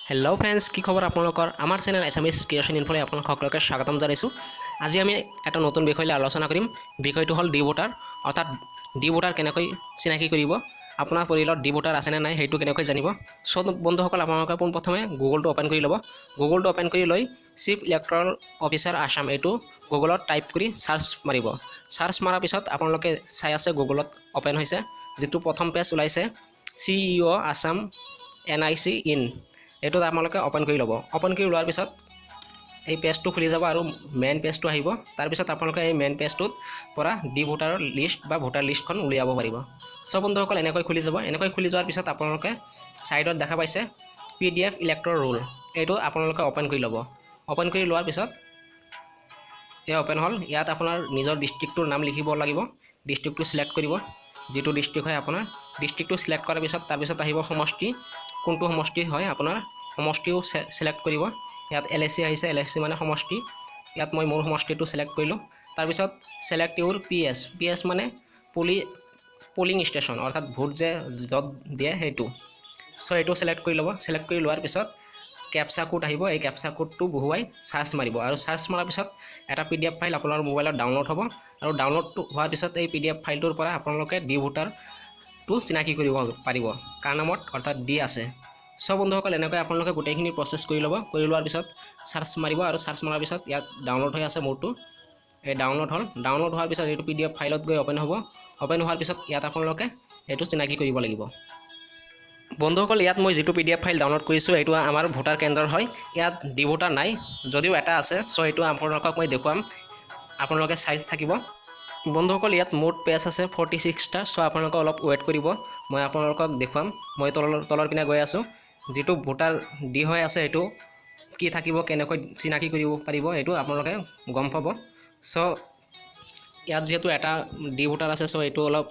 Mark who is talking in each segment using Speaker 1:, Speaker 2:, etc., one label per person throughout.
Speaker 1: Hello' friends, কি খবৰ আপোনালোকৰ? আমাৰ চেনেল এছামিছ ক্ৰিয়েশ্যন ইনফ'লৈ আপোনালোক সকলোকে স্বাগতম জনাইছোঁ। আজি আমি এটা নতুন বিষয় লৈ আলোচনা কৰিম। বিষয়টো হ'ল ডি ভোটাৰ, অৰ্থাৎ ডি ভোটাৰ কেনেকৈ চিনাকি কৰিব, আপোনাৰ পৰিয়ালত ডি ভোটাৰ আছেনে নাই সেইটো কেনেকৈ জানিব। চ' বন্ধুসকল, আপোনালোকে পোনপ্ৰথমে গুগলটো অ'পেন কৰি ল'ব। গুগলটো অ'পেন কৰি লৈ চিফ ইলেক্ট্ৰল অফিচাৰ আছাম এইটো গুগলত টাইপ কৰি চাৰ্চ মাৰিব। চাৰ্চ মৰাৰ পিছত আপোনালোকে চাই আছে গুগলত অ'পেন হৈছে, যিটো প্ৰথম পেজ ওলাইছে CEO Assam NIC in, এইটোত আপোনালোকে অ'পেন কৰি ল'ব। অ'পেন কৰি লোৱাৰ পিছত এই পেজটো খুলি যাব আৰু মেইন পেজটো আহিব। তাৰপিছত আপোনালোকে এই মেইন পেজটোত পৰা ডি ভোটাৰৰ লিষ্ট বা ভোটাৰ লিষ্টখন উলিয়াব পাৰিব। চ' বন্ধুসকল, এনেকৈ খুলি যাব। এনেকৈ খুলি যোৱাৰ পিছত আপোনালোকে ছাইডত দেখা পাইছে PDF electoral roll, এইটো আপোনালোকে অ'পেন কৰি ল'ব। অ'পেন কৰি লোৱাৰ পিছত এই অ'পেন হ'ল। ইয়াত আপোনাৰ নিজৰ ডিষ্ট্ৰিক্টটোৰ নাম লিখিব লাগিব। ডিষ্ট্ৰিক্টটো চিলেক্ট কৰিব, যিটো ডিষ্ট্ৰিক্ট হয় আপোনাৰ ডিষ্ট্ৰিক্টটো চিলেক্ট কৰাৰ পিছত তাৰপিছত আহিব সমষ্টি, কোনটো সমষ্টি হয় আপোনাৰ সমষ্টিও চিলেক্ট কৰিব। ইয়াত LAC আহিছে, LAC মানে সমষ্টি। ইয়াত মই মোৰ সমষ্টিটো চিলেক্ট কৰিলোঁ। তাৰপিছত select your PS, PS মানে পলিং ষ্টেচন, অৰ্থাৎ ভোট যে য'ত দিয়ে সেইটো। চ' এইটো চিলেক্ট কৰি ল'ব। চিলেক্ট কৰি লোৱাৰ পিছত কেপচা কোড আহিব, এই কেপচা কোডটো বহুৱাই চাৰ্চ মাৰিব। আৰু চাৰ্চ মৰাৰ পিছত এটা PDF file আপোনাৰ মোবাইলত ডাউনলোড হ'ব। আৰু ডাউনলোডটো হোৱাৰ পিছত এই PDF ফাইলটোৰ পৰা আপোনালোকে ডি ভোটাৰটো চিনাকি কৰিব পাৰিব, কাৰ নামত অৰ্থাৎ ডি আছে। চ' বন্ধুসকল, এনেকৈ আপোনালোকে গোটেইখিনি প্ৰচেছ কৰি ল'ব। কৰি লোৱাৰ পিছত চাৰ্চ মাৰিব আৰু চাৰ্চ মৰাৰ পিছত ইয়াত ডাউনলোড হৈ আছে মোৰটো, এই ডাউনলোড হ'ল। ডাউনলোড হোৱাৰ পিছত এইটো PDF ফাইলত গৈ অ'পেন হ'ব। অ'পেন হোৱাৰ পিছত ইয়াত আপোনালোকে এইটো চিনাকি কৰিব লাগিব। বন্ধুসকল, ইয়াত মই যিটো PDF file download কৰিছোঁ এইটো আমাৰ ভোটাৰ কেন্দ্ৰৰ হয়। ইয়াত ডি ভোটাৰ নাই যদিও এটা আছে। চ' এইটো আপোনালোকক মই দেখুৱাম, আপোনালোকে চাইজ থাকিব। বন্ধুসকল, ইয়াত মুঠ পেজ আছে 46টা। চ' আপোনালোকে অলপ ৱেইট কৰিব, মই আপোনালোকক দেখুৱাম। মই তলৰ পিনে গৈ আছোঁ। যিটো ভোটাৰ ডি হৈ আছে এইটো কি থাকিব, কেনেকৈ চিনাকি কৰিব পাৰিব এইটো আপোনালোকে গম পাব। চ' ইয়াত যিহেতু এটা ডি ভোটাৰ আছে, চ' এইটো অলপ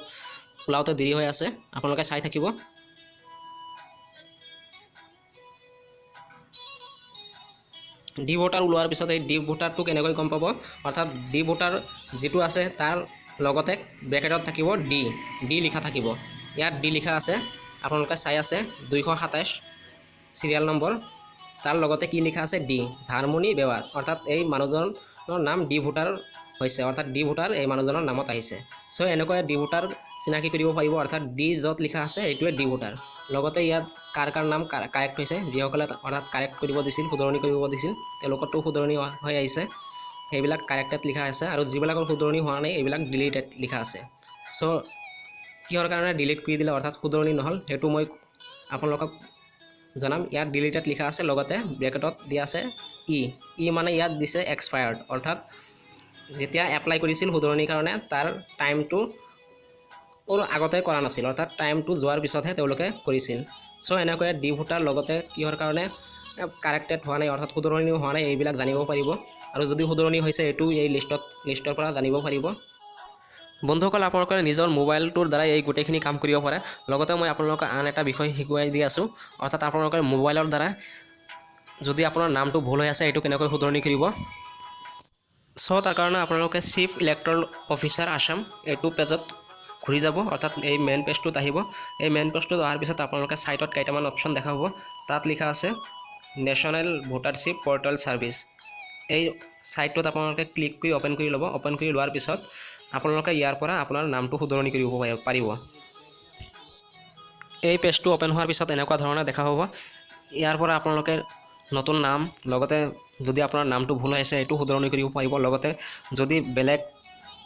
Speaker 1: ওলাওঁতে দেৰি হৈ আছে, আপোনালোকে চাই থাকিব। ডি ভোটাৰ ওলোৱাৰ পিছত এই ডি ভোটাৰটো কেনেকৈ গম পাব, অৰ্থাৎ ডি ভোটাৰ যিটো আছে তাৰ লগতে ব্ৰেকেটত থাকিব ডি, ডি লিখা থাকিব। ইয়াত ডি লিখা আছে, আপোনালোকে চাই আছে 227 চিৰিয়েল নম্বৰ। তাৰ লগতে কি লিখা আছে, ডি ঝাৰমণি বেৱা, অৰ্থাৎ এই মানুহজনৰ নাম ডি ভোটাৰ হৈছে, অৰ্থাৎ ডি ভোটাৰ এই মানুহজনৰ নামত আহিছে। চ' এনেকৈ ডি ভোটাৰ চিনাকি কৰিব পাৰিব, অৰ্থাৎ ডি য'ত লিখা আছে এইটোৱে ডি ভোটাৰ। লগতে ইয়াত কাৰ কাৰ নাম কাৰেক্ট হৈছে, যিসকলে অৰ্থাৎ কাৰেক্ট কৰিব দিছিল, শুধৰণি কৰিব দিছিল, তেওঁলোকৰতো শুধৰণি হৈ আহিছে, সেইবিলাক কাৰেক্টেড লিখা আছে। আৰু যিবিলাকৰ শুধৰণি হোৱা নাই এইবিলাক ডিলিটেড লিখা আছে। চ' কিহৰ কাৰণে ডিলিট কৰি দিলে, অৰ্থাৎ শুধৰণি নহ'ল, সেইটো মই আপোনালোকক জনাম। ইয়াত ডিলিটেড লিখা আছে, লগতে ব্ৰেকেটত দিয়া আছে ই, ই মানে ইয়াত দিছে এক্সপায়াৰ্ড, অৰ্থাৎ যেতিয়া এপ্লাই কৰিছিল শুধৰণিৰ কাৰণে তাৰ টাইমটো আগতে কৰা নাছিল, অৰ্থাৎ টাইমটো যোৱাৰ পিছতহে তেওঁলোকে কৰিছিল। চ' এনেকৈ ডি ভোটাৰ লগতে কিহৰ কাৰণে কাৰেক্টেড হোৱা নাই, অৰ্থাৎ শুধৰণি হোৱা নাই, এইবিলাক জানিব পাৰিব। আৰু যদি শুধৰণি হৈছে এইটো এই লিষ্টৰ পৰা জানিব পাৰিব। বন্ধুসকল, আপোনালোকে নিজৰ মোবাইলটোৰ দ্বাৰাই এই গোটেইখিনি কাম কৰিব পাৰে। লগতে মই আপোনালোকক আন এটা বিষয় শিকুৱাই দি আছোঁ, অৰ্থাৎ আপোনালোকে মোবাইলৰ দ্বাৰা যদি আপোনাৰ নামটো ভুল হৈ আছে এইটো কেনেকৈ শুধৰণি কৰিব। চ' তাৰ কাৰণে আপোনালোকে চিফ ইলেক্ট্ৰল অফিচাৰ আছাম এইটো পেজত ঘূৰি যাব, অৰ্থাৎ এই মেইন পেজটোত আহিব। এই মেইন পেজটোত অহাৰ পিছত আপোনালোকে ছাইটত কেইটামান অপশ্যন দেখা পাব। তাত লিখা আছে নেশ্যনেল ভোটাৰশ্বিপ পৰ্টেল ছাৰ্ভিচ। এই ছাইটটোত আপোনালোকে ক্লিক কৰি অ'পেন কৰি ল'ব। অ'পেন কৰি লোৱাৰ পিছত আপোনালোকে ইয়াৰ পৰা আপোনাৰ নামটো শুধৰণি কৰিব পাৰিব। এই পেজটো অ'পেন হোৱাৰ পিছত এনেকুৱা ধৰণে দেখা হ'ব। ইয়াৰ পৰা আপোনালোকে নতুন নাম, লগতে যদি আপোনাৰ নামটো ভুল হৈছে এইটো শুধৰণি কৰিব পাৰিব। লগতে যদি বেলেগ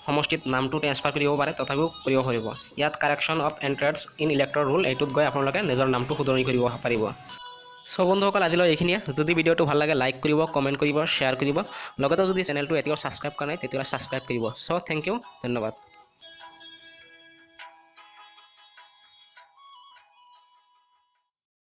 Speaker 1: সমষ্টিত নামটো ট্ৰেন্সফাৰ কৰিব পাৰে তথাপিও কৰিব পাৰিব। ইয়াত correction of entrance in electoral roll এইটোত গৈ আপোনালোকে নিজৰ নামটো শুধৰণি কৰিব পাৰিব। চ' বন্ধুসকল, আজিলৈ এইখিনিয়ে। যদি ভিডিঅ'টো ভাল লাগে লাইক কৰিব, কমেণ্ট কৰিব, শ্বেয়াৰ কৰিব। লগতে যদি চেনেলটো এতিয়াও ছাবস্ক্ৰাইব কৰা নাই তেতিয়াহ'লে ছাবস্ক্ৰাইব কৰিব। চ' thank U, ধন্যবাদ।